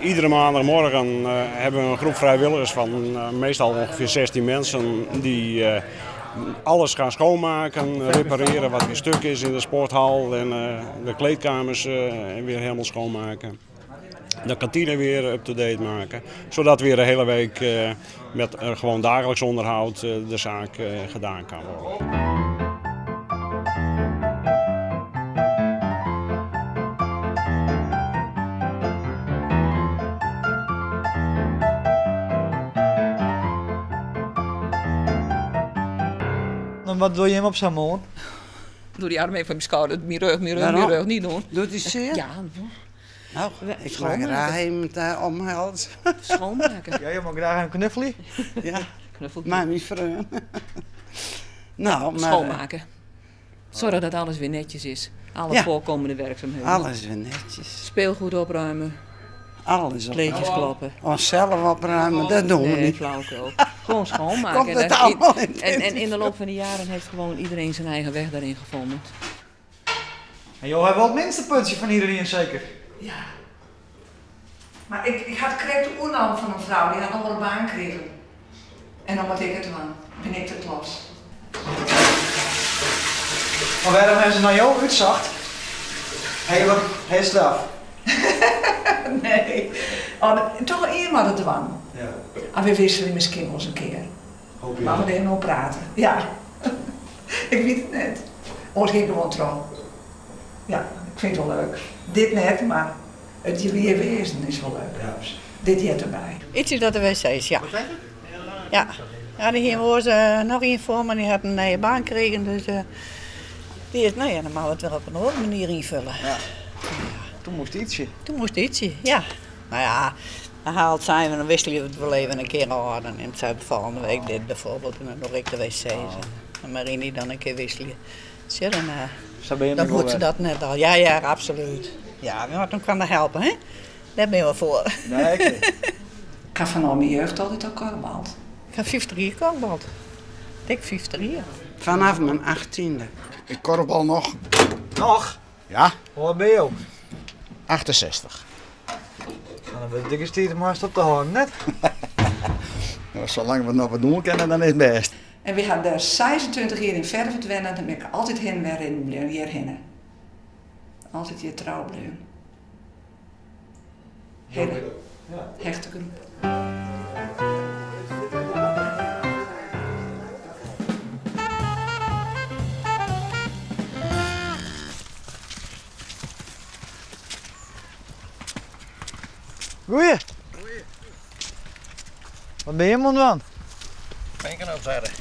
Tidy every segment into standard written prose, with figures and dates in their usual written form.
Iedere maandagmorgen hebben we een groep vrijwilligers van meestal ongeveer 16 mensen die alles gaan schoonmaken, repareren wat weer stuk is in de sporthal en de kleedkamers weer helemaal schoonmaken. De kantine weer up-to-date maken, zodat weer de hele week met gewoon dagelijks onderhoud de zaak gedaan kan worden. En wat doe je hem op zo'n mond? Doe die arm even van mijn schouder, mijn rug, mijn rug, mijn rug niet doen. Doet hij zeer? Ja. Nou, ik ga graag hem omhelzen. Schoonmaken. Ja, je mag graag een knuffelen. Ja, maar mijn vrouw. Nou, maar, schoonmaken. Zorg dat alles weer netjes is. Alle ja. voorkomende werkzaamheden. Alles weer netjes. Speelgoed opruimen. Alles opruimen. Kleedjes kloppen. Onszelf opruimen, dat doen we niet. Flauwekul. Gewoon schoonmaken. Komt het allemaal in en in de loop van de jaren heeft gewoon iedereen zijn eigen weg daarin gevonden. En joh, hebben wel het minste puntje van iedereen zeker? Ja. Maar ik had kreeg de oornaam van een vrouw, die had nog wel een baan gekregen. En dan moet ik het doen, ben ik de klos. Maar waarom hebben ze nou jou uitzacht? Hé, wat, hij is straf. Nee, oh, toch iemand het dwang. Ja. Maar we wisselen misschien wel eens een keer. Hoop je. Maar we even praten. Ja. Ik weet het net. Ooit ging ik gewoon trouw. Ja, ik vind het wel leuk. Dit net, maar het hier wezen is wel leuk. Ja, precies. Dit hier erbij. Iets is dat de wc's, ja. Ja. Ja, die hier was nog één voor, maar die had een nieuwe baan gekregen. Dus die is, nou ja, dan moeten we het weer op een andere manier invullen. Ja. Ja. Toen moest ietsje. Toen moest ietsje, ja. Nou ja, dan haalt zijn en dan wisselen we het wel even een keer aan. Dan neemt zij volgende week dit bijvoorbeeld en dan doe ik de wc's. Oh. En Marini dan een keer wisselen. Dus ja, dan, dan moet ze dat net al. Ja, ja, absoluut. Ja, maar dan kan dat helpen, hè? Daar ben je wel voor. Nee, ik Ik heb van al mijn jeugd altijd al korfbald. Ik heb 50 jaar korfbald. Dik 50 jaar. Vanaf mijn 18e. Ik korfbal nog. Nog? Ja. Hoe oud ben je ook? 68. Nou, dan ben ik dikke stier maar op te houden, net. Nou, zolang we nog wat doen kunnen, dan is het best. En we hadden daar 26 jaar in Vervet wennen, dan ben ik altijd heen weer in hierheen. Altijd hier trouw blijven. Hele hechte groep. Goeie. Wat ben je man van? Pinken opzetten.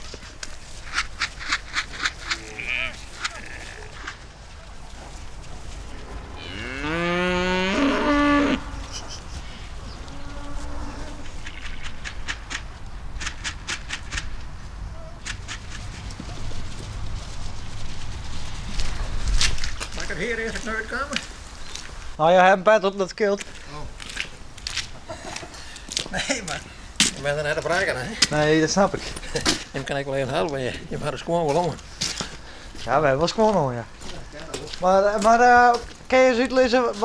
Mag ik het hier eerst naar de kamer? Nou, je hebt een pet op dat kilt. Nee, maar je bent er net op vragen, hè? Nee, dat snap ik. Je kan ik wel even helpen, je hebt er gewoon wel om. Ja, wij was gewoon om, ja. Maar kan je eens uitlezen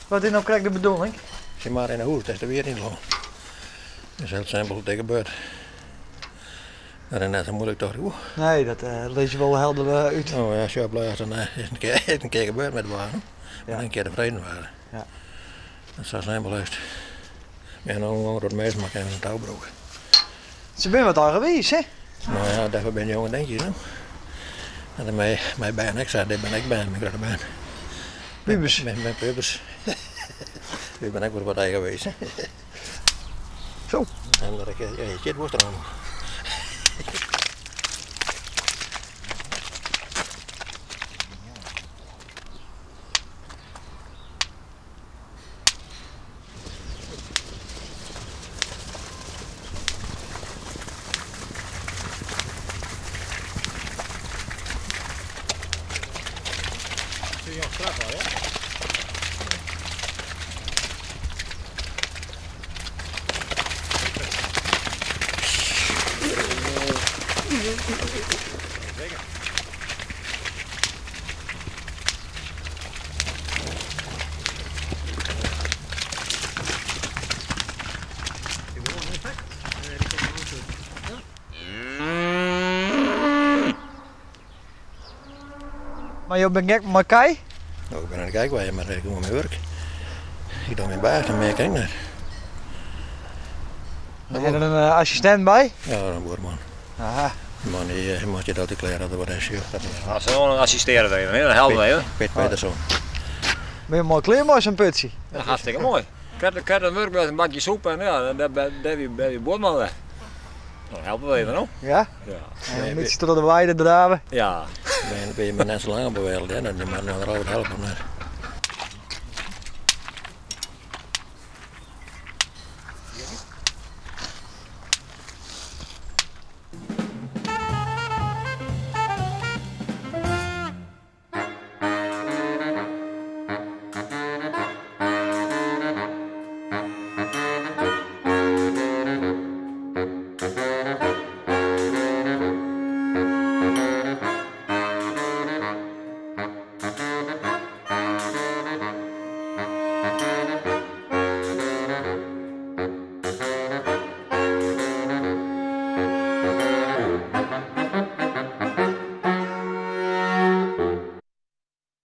wat is nou correct de bedoeling? Zit maar in de hoes, dat is er weer niet van. Dat is heel simpel wat er gebeurt. Dat is net zo moeilijk toch, hoor. Nee, dat lees je wel helder uit. Oh ja, zo blijft dan is een keer gebeurd met de wagen. Maar een keer tevreden waren. Ja. Dat is zo simpel is. Ja, nou, dat meest maar even een touwbroek. Ze zijn wat al geweest, hè? Nou ja, daarvoor ben je jonge denkjes, hè? En dan mij ben ik, zei, dit ben ik ben, mijn grote ben. Pubers? Mijn pubers. Nu ben ik wel wat eigen geweest, hè? Zo. En dat ik, ja, je zit worst er allemaal. Mar jo binne gek mei kij? No, ik bin net gek wei, mar ik gewoan myn wurk. Ik doch myn bêst en mear kin ik net. Ha jo der in assistint by? Ja, in buorman. Aha. Die man die moat je dat klear dat er wat is. Ja, se dan assistearje we even, dan helpe we even. Piet Peterson. Ben je moai klear mei sa'n putsje? Ja, hartstikke moai. Ik had een wurk met een bakje soep en ja, daar ben je buorman weer. Dan helpen we even, no? Ja? Ja. En een beetje troch de weide drave? Ja. Ben je maar net zo lang op de wereld, hè? Dan moet je maar nog altijd helpen.